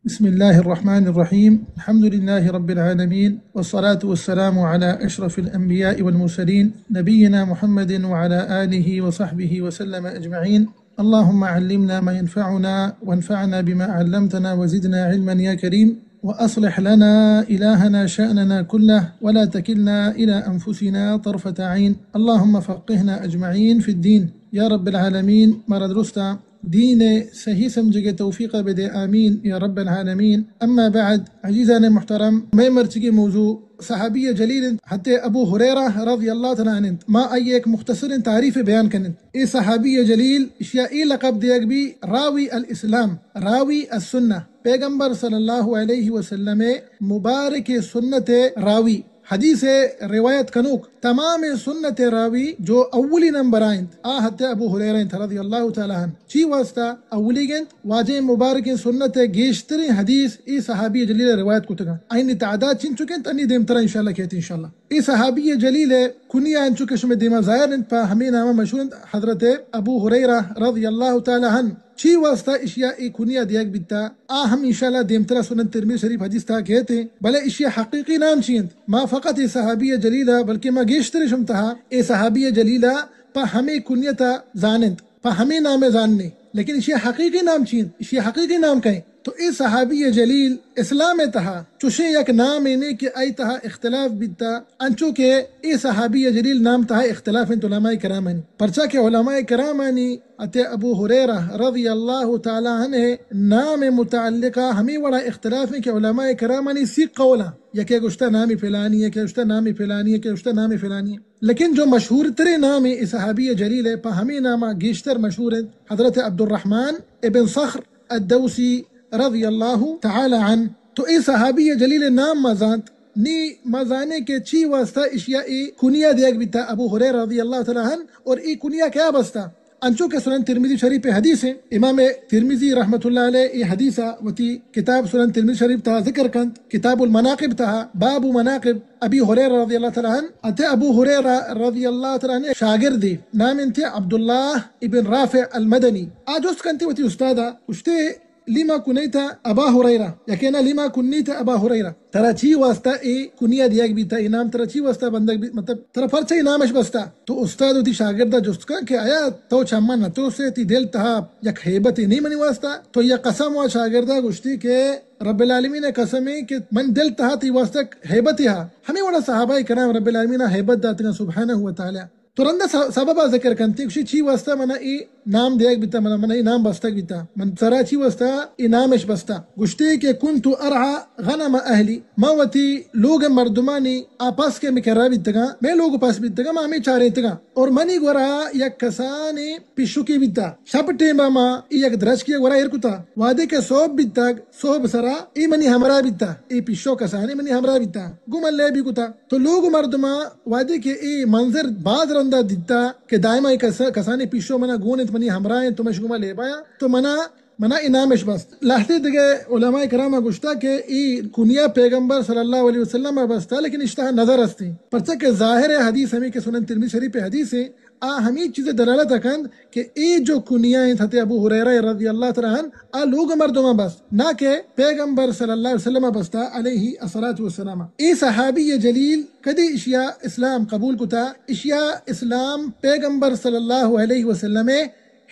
بسم الله الرحمن الرحيم. الحمد لله رب العالمين، والصلاة والسلام على أشرف الأنبياء والمرسلين، نبينا محمد وعلى آله وصحبه وسلم أجمعين. اللهم علمنا ما ينفعنا، وانفعنا بما علمتنا، وزدنا علما يا كريم. وأصلح لنا إلهنا شأننا كله، ولا تكلنا إلى أنفسنا طرفة عين. اللهم فقهنا أجمعين في الدين. يا رب العالمين، مارا درستا دین ءِ صحیح سمجھگ ءِ توفیق ءَ بدے، آمین یا رب العالمین۔ اما بعد، عزیزان محترم، مئے مرچگی موضوع صحابی جلیل انت، حضرت ابو ہریرہ رضی اللہ تعالی عنہ انت۔ ما آئی ءِ یک مختصریں تعریف بیان کنیں۔ اے صحابی جلیل، اشیا اے لقب دیگ بی راوی الاسلام، راوی السنہ، پیغمبر صلی اللہ علیہ وسلم ءِ مبارک سنت ءِ راوی۔ حدیث ءِ روایت کنوک، تمام سنت ءِ راوی جو اولی نمبر ءَ انت، آ حضرت ابو ہریرہ انت رضی اللہ تعالی عنہ۔ چی واسطہ اولیگ انت؟ واجہ مبارک سنت ءِ گیشتریں حدیث اے صحابی جلیل ءَ روایت کتگ انت۔ آئی ءِ تعداد چنچک انت، انی دیمترا انشاءاللہ کیت انشاءاللہ۔ اے صحابی جلیل ءِ کنیہ انچو کہ شمئے دیما ظاہر انت، پہ ہمے نام ءَ مشہور انت، حضرت ابو ہریرہ رضی اللہ تعالی عنہ۔ چی واسطہ اشیا اے کنیہ دیگ بیتا، آ ہم انشاءاللہ دیمترا سنن ترمذی شریف حدیث تہا کیت، بلے اشیا حقیقی نام چی انت؟ ما فقط اے صحابی جلیل ءَ، بلکہ ما گیشتر شم تہا اے صحابی جلیل ءَ پہ ہمے کنیت ءَ زاننت، پہ ہمے نام ءَ زاننے، لیکن اشیا حقیقی نام چی انت؟ اشیا حقیقی نام کئے؟ تو اے صحابی جلیل اسلام ءِ تہا چوشیں یک نامے نے کہ آئی تہا اختلاف بیتا، انچو کہ اے صحابی جلیل نام تہا اختلاف انت علماء کرامانی۔ پرچا کہ علماء کرامانی حضرت ابو ہریرہ رضی اللہ تعالی عنہ ءِ نام ءِ متعلقہ ہمے وڑا اختلاف انت کہ علماء کرامانی سی قول انت۔ یکے گوشتہ نامی فلانی، یکے گوشتہ نامی فلانی، یکے گوشتہ نامی فلانی۔ لیکن جو مشہور تریں نام اے صحابی جلیل ءِ، پہ ہمے نام ءَ گیشتر مشہور انت، حضرت عبدالرحمن ابن صخر الدوسی رضی اللہ تعالی عنہ۔ تو اے صحابی جلیل ءِ نام ما زانت، نی ما زانیں کہ چی واسطہ اشیا اے کنیہ دیگ بیتا ابو ہریرہ رضی اللہ تعالی عنہ، اور اے کنیہ کیا بستا؟ انچو کہ سنن ترمذی شریف ءِ حدیث انت، امام ترمذی رحمت اللہ علیہ اے حدیث ءَ وتی کتاب سنن ترمذی شریف تہا ذکر کنت، کتاب المناقب تہا، باب مناقب ابی ہریرہ رضی اللہ تعالی عنہ۔ حضرت ابو ہریرہ رضی اللہ تعالی عنہ ءِ شاگردے، نام انت عبداللہ ابن رافع المدنی۔ آ جست کنت وتی استاد ءَ، گوشتے، لما کنیت ابا ہریرہ، یکے نا لما کنیت ابا ہریرہ، ترا چی واسطہ اے کنیہ دیگ بیتا، اے نام ترا چی واسطہ بندگ بیت، مطلب ترا پرچہ اے نامش بستا؟ تو استاد وتی شاگرد ءَ جست کن کہ آیا تو چہ من نہ ترسے، تی دل تہا یک ہیبتے نی منی واسطہ؟ تو یک قسم وا شاگرد ءَ گوشتی کہ رب العالمین ءِ قسم اے کہ من دل تہا تی واسطہ ہیبتے ہا۔ ہمے وڑا صحابہ کرام رب العالمین ءَ ہیبت داتگاں سبحانہ و تعالی۔ تو رندا س-، سبب ءَ ذکر کنت، گوشی چی واسطہ منا اے نام دیگ بیتا، منا، منا اے نام بستگ بیتا، من سرا چی واسطہ اے نامش بستا؟ گوشتے کہ کنت ارعی غنم اہلی، ما وتی لوگ مردمانی آ پس کہ مئے کرا بیتگاں، مئے لوگ پس بیتگاں، ما ہمے چارینتگاں۔ اور منی گورا یک کسانیں پیشوکے بیتا۔ شپ ٹیما ما اے یک درچکے گورا ایر کتا۔ وہدے کہ سہب بیتگ، سہب سرا اے منی ہمراہ بیتا، اے پیشو کسانیں منی ہمراہ بیتا۔ گوں من لیبی کتا۔ تو لوگ مردماں وہدے کہ اے منظر باز رندا دیتا کہ دائما اے کس-، کسانیں پیشو منا گون انت، منی ہمراہ انت، تو مش گوما لیبایاں، تو منا، منا اے نامش بست۔ لہتے دگہ علماء کرام گوشتا کہ اے کنیہ پیغمبر صلی اللہ علیہ وسلم ءَ بستا، لیکن اشتہا نظر استیں۔ پرچا کہ ظاہر حدیث ہمیں کہ سنن ترمذی شریف حدیث ہیں، آ ہمے چیز ءِ دلالت ءَ کنت کہ اے جو کنیہ انت حضرت ابو ہریرہ رضی اللہ تعالی عنہ، آ لوگ مردماں بست، نہ کہ پیغمبر صلی اللہ علیہ وسلم ءَ بستا علیہ الصلوۃ والسلام۔ اے صحابی جلیل کدی اشیا اسلام قبول کتا؟ اشیا اسلام پیغمبر صلی اللہ علیہ وسلم ءِ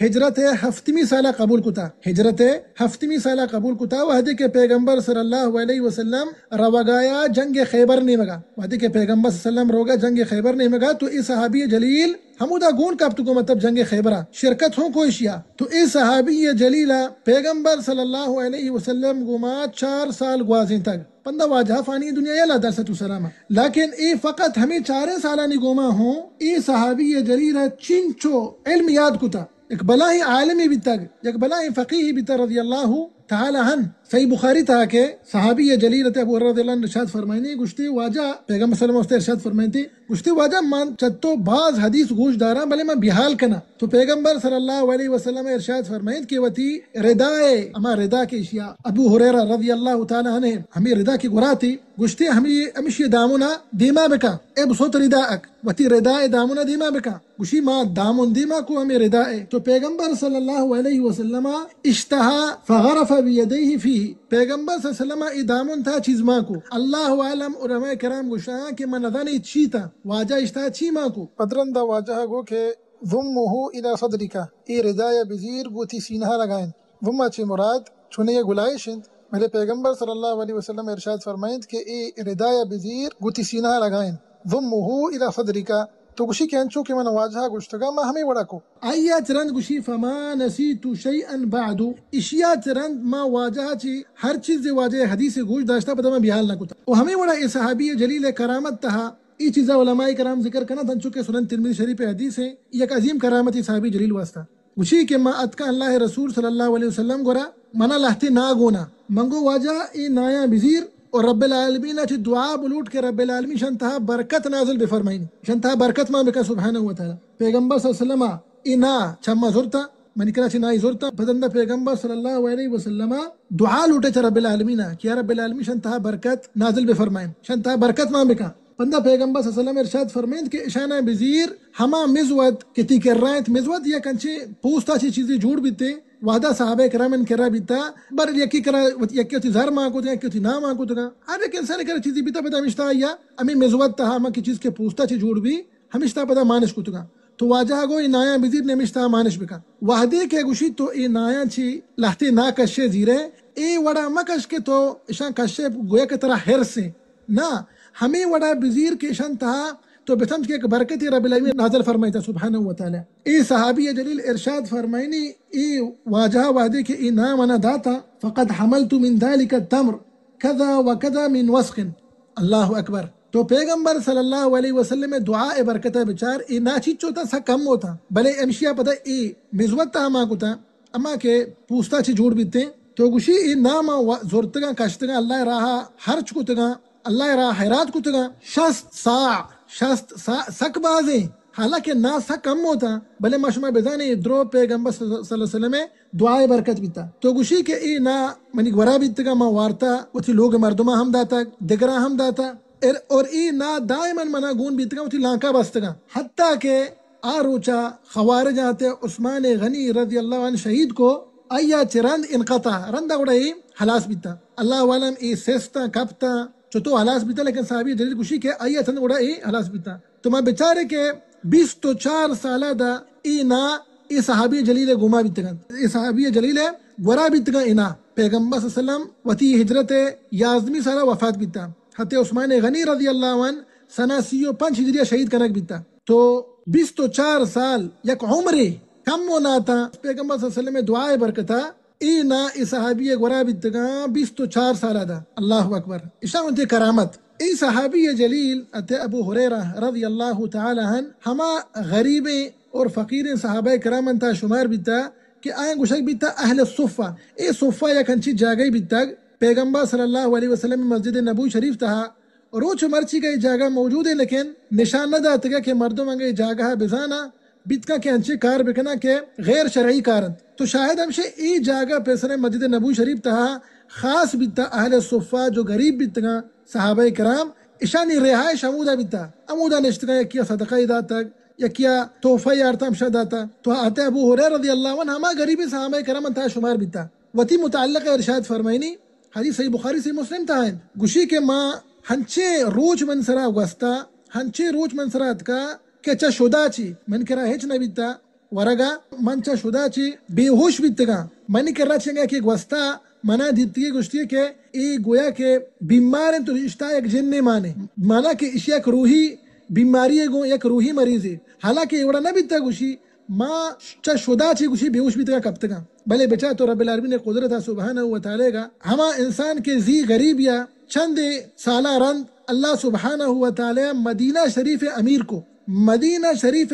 ہجرت ءِ ہفتمی سال ءَ قبول کتا۔ ہجرت ءِ ہفتمی سال ءَ قبول کتا، وہدے کہ پیغمبر صلی اللہ علیہ وسلم روگایا جنگ خیبر نیمگا، وہدے کہ پیغمبر صلی اللہ علیہ وسلم روگا جنگ خیبر نیمگا، تو اے صحابی جلیل ہمودا گون کپت گو، مطلب جنگ خیبر ءَ شرکت ہوں کو اشیا۔ تو اے صحابی جلیل ءَ پیغمبر صلی اللہ علیہ وسلم گوما چار سال گوازینتگ۔ پندا واجہ فانی دنیا یلا در ست و سلام۔ لیکن اے فقط ہمیں چاریں سالانی گوما ہوں اے صحابی جلیل ءَ چنچو علم یاد کتا۔ یک بلاہیں عالمے بیتگ، یک بلاہیں فقیہے بیتگ رضی اللہ تعالی عنہ۔ صحیح بخاری تہا کہ صحابی جلیل ءَ ابو ہریرہ رضی اللہ عنہ ارشاد فرمائنی، گوشتی واجہ پیغمبر صلی اللہ علیہ وسلم استر ارشاد فرمائنتی، گوشتی واجہ من چہ تو باز حدیث گوش داراں، بلے من بیحال کناں۔ تو پیغمبر صلی اللہ علیہ وسلم ارشاد فرمائنت کہ وتی ردائے، ہما ردا کہ اشیا ابو ہریرہ رضی اللہ تعالی عنہ ہمیں ردا کہ گراتی، گوشتے، ہمے، ہمیشی دامنا دیما بکا، ابسط رداءک، وتی ردائے دامنا دیما بکا۔ گوشی، ما دامن دیما کو ہمے ردائے۔ تو پیغمبر صلی اللہ علیہ وسلم اشتہا فغرف بیدیہ فیہ۔ پیغمبر صلی اللہ علیہ وسلم ای دامن تا چیز ما کو۔ اللہ عالم، علماء کرام گوشاں کہ من نزانی چی تا، واجہ اشتہا چی ما کو۔ پدرندا واجہ گو کہ ضمہ الی صدرک، اے ردایا بزیر گو تی سینہ لگائیں۔ ضمہ چی مراد چونی گلائش انت، بلے پیغمبر صلی اللہ علیہ وسلم ارشاد فرمائنت کہ اے ردایا بزیر گو تی سینہ لگائیں۔ ضمہ الی صدرک۔ تو گوشی کہ انچو کہ من واجہ گوشتگا، ما ہمے وڑا کو۔ آیا چرند گوشی، فما نسیت شیئا بعد۔ اشیا چرند ما واجہ چی ہر چیز واجہ حدیث گوش داشتا، پدا ما بیال نہ کتا۔ و ہمے وڑا اے صحابی جلیل کرامت تہا اے چیزا علماء کرام ذکر کنت، انچو کہ سنن ترمذی شریف حدیث ہے، یک عظیم کرامتی صحابی جلیل واسطہ۔ گوشی کہ ما اتکاں اللہ رسول صلی اللہ علیہ وسلم گورا، منا لہتے نا گونا۔ من گو واجہ اے نایاں بزیر، اور رب العالمین چی دعا بلوٹ کہ رب العالمین شان تہا برکت نازل بفرمائینی، شان تہا برکت ما بکا سبحانہ و تعالی۔ پیغمبر صلی اللہ علیہ وسلم اے نا چما زرتا، منی کرا چی نائی زرتا۔ پدندا پیغمبر صلی اللہ علیہ وسلم دعا لوٹے چا رب العالمین کہ یا رب العالمین شان تہا برکت نازل بفرمائین، شان تہا برکت ما بکا۔ پدا پیغمبر صلی اللہ علیہ وسلم ارشاد فرمائنت کہ اشانا بزیر ہما مزود کہ تی کرا انت، مزود یک انچیں پوستا چی چیزے جوڑ بیتے، وہدا صحابہ کرام ان کرا بیتا، بر یکی کرا، یکی وتی زر مان کتگا، یکی وتی نام مان کتگا، ہر یک انسان کرا چیزے بیتا، پدا ہمشتا آیا ہمیں مزود تہا ہما کہ چیز کہ پوستا چی جوڑ بی، ہمشتا پدا مانش کتگا۔ تو واجہ گو اے نایاں بزیر نمشتا مانش بکن۔ وہدے کہ گوشی تو اے نایاں چی لہتے نا کشے زیرے، اے وڑا مکش کہ تو اشان کشے گویا کہ ترا حرص ہے۔ نا، ہمے وڑا بزیر کہ اشان تہا تو بسمجھ کہ یک برکتے رب العالمین نازل فرمائیتا سبحانہ و تعالی۔ اے صحابی جلیل ارشاد فرمائنی، اے واجہ وہدے کہ اے نام انا داتا، فقد حملت من ذلك التمر كذا وكذا من وسق۔ اللہ اکبر۔ تو پیغمبر صلی اللہ علیہ وسلم دعا اے برکتا بچار، اے نا چیچو تا سک کم ہوتا، بلے امشیا پدا اے مزوت تا ہما کتا، اما کہ پوستا چی جوڑ بیتے، تو گوشی اے ناما و-، زرتگاں، کشتگاں، اللہ راہا ہرچ کتگاں، اللہ راہ حیرات کتگاں، شست ساع، شست ساع سک بازیں، حالانکہ نا سک کم ہوتا، بلے ما شما بزانے درو پیغمبر صلی اللہ علیہ وسلم دعائے برکت بیتا۔ تو گوشی کہ اے نا منی گورا بیتگا، ما وارتا وتی لوگ مردما ہم داتگ، دگرا ہم داتا۔ ار-، اور اے نا دائما منا گون بیتگا، وتی لانکا بستگا۔ حتیٰ کہ آ روچا خوارج آتے عثمان غنی رضی اللہ عنہ شہید کو، آیا چہ رند انقطع، رندا گڑا اے ہلاس بیتا۔ اللہ عالم اے سستا کپتا، چتو ہلاس بیتا، لیکن صحابی جلیل گوشی کہ آیا چند گڑا اے ہلاس بیتا۔ تو ما بچارے کہ بیست و چار سالہ دا اے نا اے صحابی جلیل گوما بیتگنت۔ اے صحابی جلیل گورا بیتگن اے نا۔ پیغمبر صلی اللہ علیہ وسلم وتی ہجرت یازدمی سالہ وفات بیتا۔ حضرت عثمان غنی رضی اللہ عنہ سنہ سی و پنچ ہجریہ شہید کنگ بیتا۔ تو بیست و چار سال یک عمرے کم و ناتا پیغمبر صلی اللہ علیہ وسلم دعائے برکتا اے نا اے صحابی گورا بیتگاں بیست و چار سالہ دا۔ اللہ اکبر۔ اشاں وتی کرامت۔ اے صحابی جلیل ات ابو ہریرہ رضی اللہ تعالی عنہ ہما غریبیں اور فقیریں صحابہ کرام انتا شمار بیتا کہ آیاں گوشگ بیتا اہل الصفہ۔ اے صفہ یک انچی جاگہی بیتگ پیغمبر صلی اللہ علیہ وسلم مسجد نبوی شریف تہا روچ مرچی گا اے جاگہ موجود ہے، لیکن نشان نہ داتگا کہ مردم انگا اے جاگہ بزانا بیت کن کہ انچیں کار بکناں کہ غیر شرعی کار انت۔ تو شاید ہمشے اے جاگہ پیسر مسجد نبوی شریف تہا خاص بیتا، اہل صفہ جو غریب بیتگاں صحابہ کرام، اشانی رہائش ہمودا بیتا، ہمودا نشتگاں، یکیا صدقہ ای داتگ، یکیا تحفہ ای آرتا ہمشا داتا۔ تو حضرت ابو ہریرہ رضی اللہ عنہ ہما غریبیں صحابہ کرام تہا شمار بیتا۔ وتی متعلق ارشاد فرمائنی، حدیث صحیح بخاری صحیح مسلم تہا انت، گوشی کہ ما ہنچیں روچ من سرا گوستا، ہنچیں روچ من سرا اتکا کہ چہ شدا چی من کرا ہچ نہ بیتا، ورگا من چہ شدا چی بے ہوش بیتگاں، منی کرا چنگا کہ گوستا منا دیتگی گوشتی کہ اے گویا کہ بیمار انت، تو اشتا یک جنے مانے، مانا کہ اشی یک روحی بیماری گوں، یک روحی مریضے، حالانکہ اے وڑا نہ بیتا۔ گوشی ما چہ شدا چی گوشی بے ہوش بیتگاں کپتگاں۔ بلے بچار تو رب العالمین قدرت سبحانہ و تعالی گا ہما انسان کہ زی غریب یا چندے سالا رند اللہ سبحانہ و تعالی مدینہ شریف امیر کو، مدینہ شریف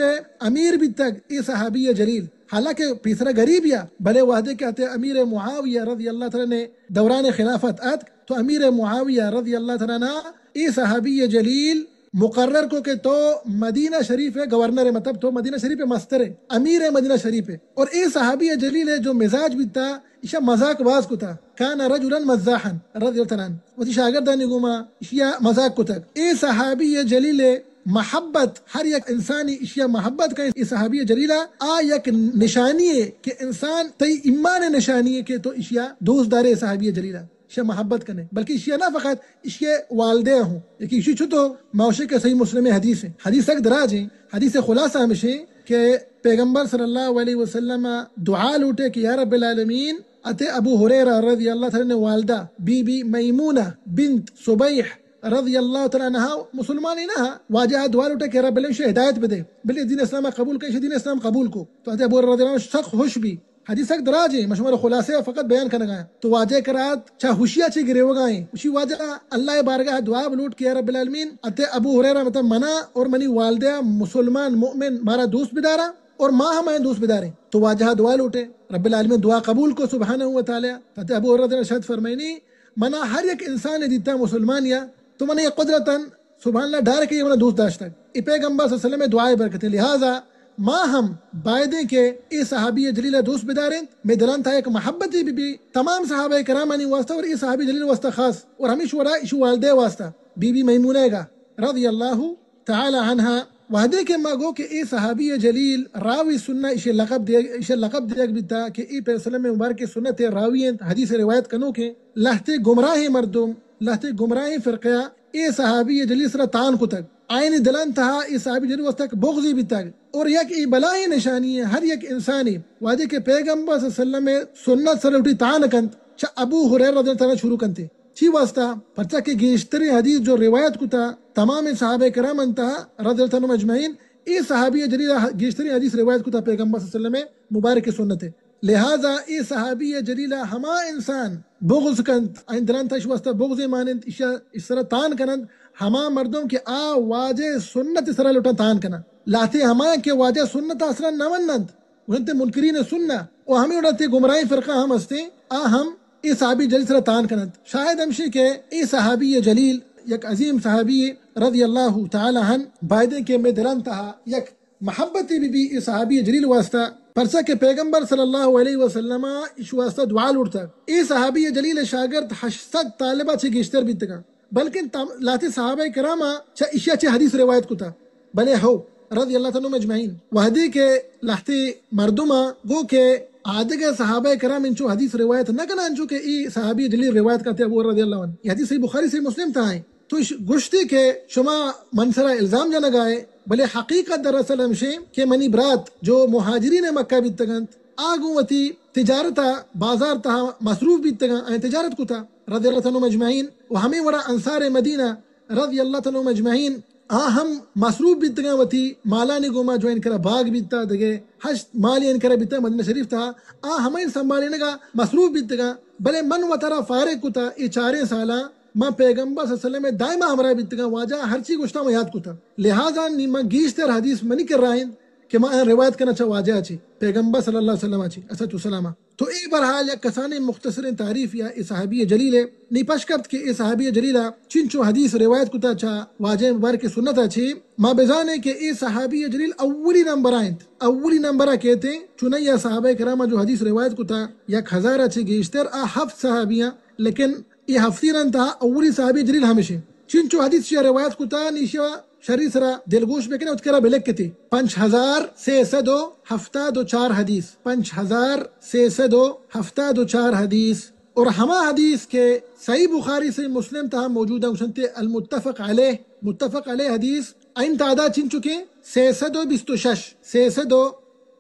امیر بیتگ اے صحابی جلیل، حالانکہ پیسرا غریب یا، بلے وہدے کہ ات امیر معاویہ رضی اللہ تعالی عنہ دوران خلافت ات، تو امیر معاویہ رضی اللہ تعالی عنہ اے صحابی جلیل مقرر کو کہ تو مدینہ شریف ءِ گورنر ئے، مطلب تو مدینہ شریف ءِ مستر ئے، امیر ئے مدینہ شریف ءِ۔ اور اے صحابی جلیل ءِ جو مزاج بیتا، ایشا مذاق باز کتا۔ کان رجلا مزاحا، رضی اللہ تعالی عنہ۔ وتی شاگردانی گوما ایشیا مذاق کتگ۔ اے صحابی جلیل ءِ محبت، ہر یک انسانی ایشیا محبت کن، اے صحابی جلیلا آ یک نشانی ئے کہ انسان، تئی ایمان نشانی ئے کہ تو ایشیا دوست دارے، صحابی جلیلا۔ ایشیا محبت کنے، بلکہ ایشیا نہ فقط، ایشی والدہ ہوں۔ یکی ایشی چو تو موشے کہ صحیح مسلم حدیث ہے۔ حدیث تک دراج ہیں۔ حدیث خلاصہ ہمشے کہ پیغمبر صلی اللہ علیہ وسلم دعا لوٹے کہ یا رب العالمین، اتے ابو ہریرہ رضی اللہ تعالی عنہ والدہ بی بی میمونہ بنت صبیح رضی اللہ تعالی عنہ مسلمانی نہ، واجہ دعا لوٹے کہ رب العالمین شے ہدایت بدے، بلے دین اسلام قبول کن، شے دین اسلام قبول کو۔ تو اتے ابو ہریرہ رضی اللہ عنہ سخت خوش بی۔ حدیث تک دراج ہیں، مشمار خلاصے فقط بیان کنگا ہیں۔ تو واجہ کرات چا خوشیا چے گریوگا ہیں۔ اسی واجہ اللہ بارگاہ دعا بلوٹ کہ یا رب العالمین، اتے ابو ہریرہ مطلب منا اور منی والدہ مسلمان مؤمن مارا دوست بدارا اور ما ہم آئیں دوست بداریں۔ تو واجہ دعا لوٹے، رب العالمین دعا قبول کو سبحانہ و تعالی۔ اتے ابو ہریرہ شاید فرمائنی، منا ہر یک انسان دیتا مسلمان یا تو منا قدرتاً سبحان اللہ، ڈائریکٹ یہ منا دوست داشتگ۔ اے پیغمبر صلی اللہ علیہ وسلم دعائے برکت ہے۔ لہذا ما ہم بایدیں کہ اے صحابی جلیل دوست بداریں، میں دلان تھا ایک محبت بھی، بھی تمام صحابہ کرامانی واسطہ اور اے صحابی جلیل واسطہ خاص، اور ہمیش وڑا ایشی والدہ واسطہ بی بی میمونہ گا رضی اللہ تعالی عنہا۔ وہدے کہ ما گو کہ اے صحابی جلیل راوی سنہ، ایشی لقب دے، ایشی لقب دیگ بیتا کہ اے پیغمبر صلی اللہ علیہ وسلم مبارک سنت راوی ہیں، حدیث روایت کنو کہ لہتے گمراہ مردم، لہتے گمراہ فرقہ اے صحابی جلیل سرا تان کتگ۔ آئین دلان تہا اے صحابی جلیل واسطہ بغضی بیتگ۔ اور یک اے بلاہیں نشانی ہے، ہر یک انسانی وہدے کہ پیغمبر صلی اللہ علیہ وسلم سنت سر اٹھی تان کنت، چہ ابو ہریرہ رضی اللہ عنہ شروع کنتے۔ چی واسطہ؟ پرچا کہ گیشتریں حدیث جو روایت کتا تمام صحابہ کرام انتہا رضی اللہ عنہم اجمعین، اے صحابی جلیل گیشتریں حدیث روایت کتا پیغمبر صلی اللہ علیہ وسلم مبارک سنت ہے۔ لہذا اے صحابی جلیل ہما انسان بغض کنت، آئین دلان تش واسطہ بغض ماننت، ایشا اس طرح تان کننت، ہما مردم کہ آ واجہ سنت سرا لوٹاں تان کنن۔ لہتے ہما کہ واجہ سنت اصلا نہ مننت، انت منکرین سنہ، و ہمیں وڑا تے گمراہی فرقہ ہم ہستیں، آ ہم اے صحابی جلیل سرا تان کننت۔ شاید ہمشی کہ اے صحابی جلیل یک عظیم صحابی رضی اللہ تعالی عنہ، بایدیں کہ میں دلان تہا یک محبت بی بی اے صحابی جلیل واسطہ، پرچا کہ پیغمبر صلی اللہ علیہ وسلم اش واسطہ دعا لوٹتا۔ اے صحابی جلیل شاگرد ہشت سد طالبہ چہ گیشتر بیتگا، بلکن تم-، لہتے صحابہ کراما چہ اشیا چہ حدیث روایت کتا۔ بلے ہو، رضی اللہ تعالی عنہم اجمعین، وہدے کہ لہتے مردما گو کہ آدگہ صحابہ کرام انچو حدیث روایت نہ کنن انچو کہ اے صحابی جلیل روایت کرتے ابو رضی اللہ عنہ۔ یہ حدیث صحیح بخاری صحیح مسلم تہا ہیں۔ تو اش گوشتی کہ شما من سرا الزام جنگائے، بلے حقیقت دراصل ہمشیں کہ منی برات جو مہاجرین مکہ بیتگنت، آ گوں وتی تجارت بازار تہا مصروف بیتگاں، آئیں تجارت کتا رضی اللہ تعالی عنہم اجمعین، و ہمیں وڑا انصار مدینہ رضی اللہ تعالی عنہم اجمعین، آ ہم مصروف بیتگاں وتی مالانی گوما، جو ان کرا باغ بیتا، دگہ ہشت مالی ان کرا بیتا مدینہ شریف تہا، آ ہمیں سنبھالینگا مصروف بیتگاں۔ بلے من وترا فارغ کتا اے چاریں سالاں، من پیغمبر صلی اللہ علیہ وسلم دائما ہمراہ بیتگاں، واجہ ہرچی گوشتا من یاد کتا۔ لہذا نی من گیشتر حدیث منی کرا انت کہ من آیاں روایت کناں چہ واجہ چی، پیغمبر صلی اللہ علیہ وسلم چی، الصلوۃ والسلام۔ تو اے بہرحال یک کسانیں مختصریں تعریف یا اے صحابی جلیل ہے۔ نی پش کپت کہ اے صحابی جلیل چنچو حدیث روایت کتا چہ واجہ مبارک سنت چی۔ ما بزانیں کہ اے صحابی جلیل اولی نمبر انت، اولی نمبر کہتے، چنیا صحابہ کرام جو حدیث روایت کتا یک ہزار چی گیشتر، آ ہفت صحابیاں، لیکن اے ہفتیران تہا اولی صحابی جلیل ہمشیں۔ چنچو حدیث شیا روایت کتا، نیشیا شری سرا دلگوش بکنے، اتکرا بلکتے۔ پنچ ہزار سے سد و ہفتاد و چار حدیث۔ پنچ ہزار سے سد و ہفتاد و چار حدیث۔ اور ہما حدیث کہ صحیح بخاری صحیح مسلم تہا موجود ہیں، گوشنتے المتفق علیہ، متفق علیہ حدیث، این تعداد چنچکیں؟ سے سد و بیست و شش، سے سد و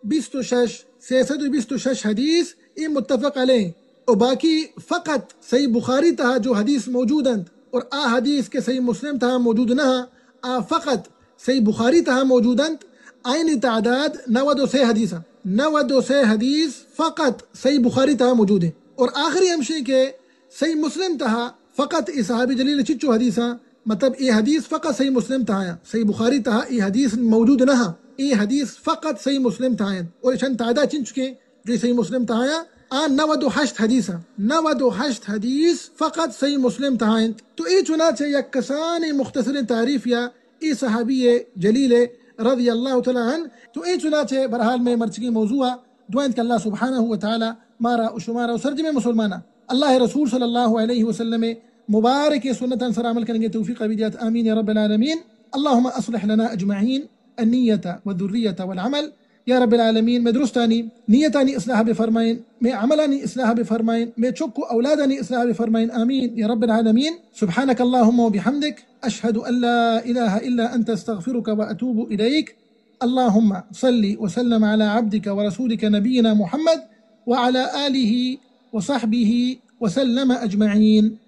بیست و شش، سے سد و بیست و شش حدیث، اے متفق علیہ۔ و باقی فقط صحیح بخاری تہا جو حدیث موجود انت، اور آ حدیث کہ صحیح مسلم تہا موجود نہ، آ فقط صحیح بخاری تہا موجود انت، آئینی تعداد نود و سے حدیث انت۔ نود و سے حدیث فقط صحیح بخاری تہا موجود ہیں۔ اور آخری ہمشی کہ صحیح مسلم تہا فقط اے صحابی جلیل چچو حدیث ہیں، مطلب، اے حدیث فقط صحیح مسلم تہا ہیں، صحیح بخاری تہا اے حدیث موجود نہ ہیں۔ اے حدیث فقط صحیح مسلم تہا ہیں۔ اور ایشان تعداد چنچکیں جو صحیح مسلم تہا ہیں، آ نود و ہشت حدیث ہیں۔ نود و ہشت حدیث فقط صحیح مسلم تہا ہیں۔ تو اے چنانچہ یک کسانیں مختصریں تعریف یا اے صحابی جلیل رضی اللہ تعالی عنہ۔ تو اے چنانچہ بہرحال مئے مرچگیں موضوع دعا انت کہ اللہ سبحانہ و تعالی مارا و شمارا و سرجمیں مسلماناں اللہ رسول صلی اللہ علیہ وسلم مبارک سنتاں سر عمل کنگے توفیق بدیات، آمین یا رب العالمین۔ اللهم اصلح لنا اجمعین النیت والذریت والعمل۔ یا رب العالمین، مئے درستانی نیتانی اصلاح بفرمائین، مئے عملانی اصلاح بفرمائین، مئے چک و اولادانی اصلاح بفرمائین، آمین یا رب العالمین۔ سبحانک اللهم وبحمدک، اشهد ان لا اله الا انت، استغفرک واتوب الیک۔ اللهم صل وسلم على عبدك ورسولك نبينا محمد وعلى آله وصحبه وسلم اجمعین۔